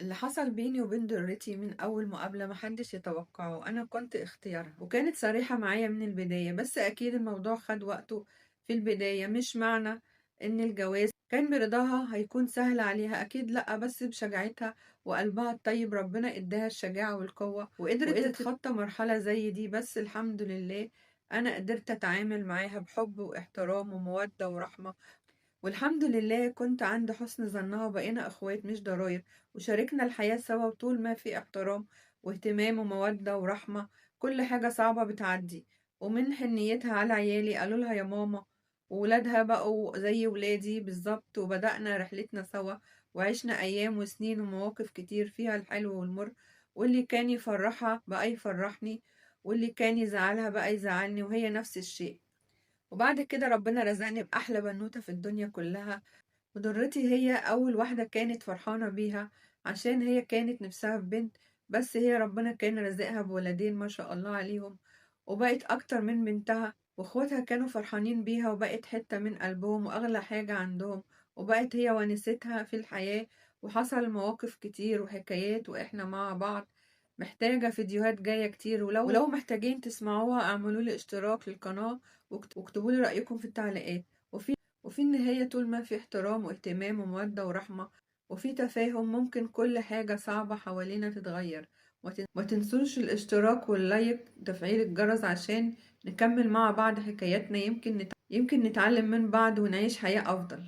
اللي حصل بيني وبين ضرتي من أول مقابلة محدش يتوقعه. أنا كنت اختيارها وكانت صريحة معايا من البداية، بس أكيد الموضوع خد وقته في البداية. مش معنى إن الجواز كان برضاها هيكون سهل عليها، أكيد لأ، بس بشجاعتها وقلبها الطيب ربنا إداها الشجاعة والقوة وقدرت تتخطى مرحلة زي دي. بس الحمد لله أنا قدرت أتعامل معاها بحب واحترام ومودة ورحمة، والحمد لله كنت عند حسن ظنها وبقينا اخوات مش ضراير، وشاركنا الحياة سوا. وطول ما في احترام واهتمام ومودة ورحمة كل حاجة صعبة بتعدي. ومن حنيتها على عيالي قالوا لها يا ماما، وولادها بقوا زي ولادي بالظبط، وبدأنا رحلتنا سوا وعشنا أيام وسنين ومواقف كتير فيها الحلو والمر، واللي كان يفرحها بقى يفرحني، واللي كان يزعلها بقى يزعلني، وهي نفس الشيء. وبعد كده ربنا رزقني بأحلى بنوتة في الدنيا كلها، وضرتي هي أول واحدة كانت فرحانة بيها عشان هي كانت نفسها في بنت، بس هي ربنا كان رزقها بولدين ما شاء الله عليهم، وبقت أكتر من بنتها، واخواتها كانوا فرحانين بيها وبقت حتة من قلبهم وأغلى حاجة عندهم، وبقت هي ونستها في الحياة. وحصل مواقف كتير وحكايات وإحنا مع بعض، محتاجة فيديوهات جاية كتير، ولو محتاجين تسمعوها اعملوا لي اشتراك للقناة واكتبوا لي رأيكم في التعليقات. وفي النهاية طول ما في احترام واهتمام ومودة ورحمة وفي تفاهم ممكن كل حاجة صعبة حوالينا تتغير. ما تنسوش الاشتراك واللايك وتفعيل الجرس عشان نكمل مع بعض حكاياتنا، يمكن نتعلم من بعض ونعيش حياة أفضل.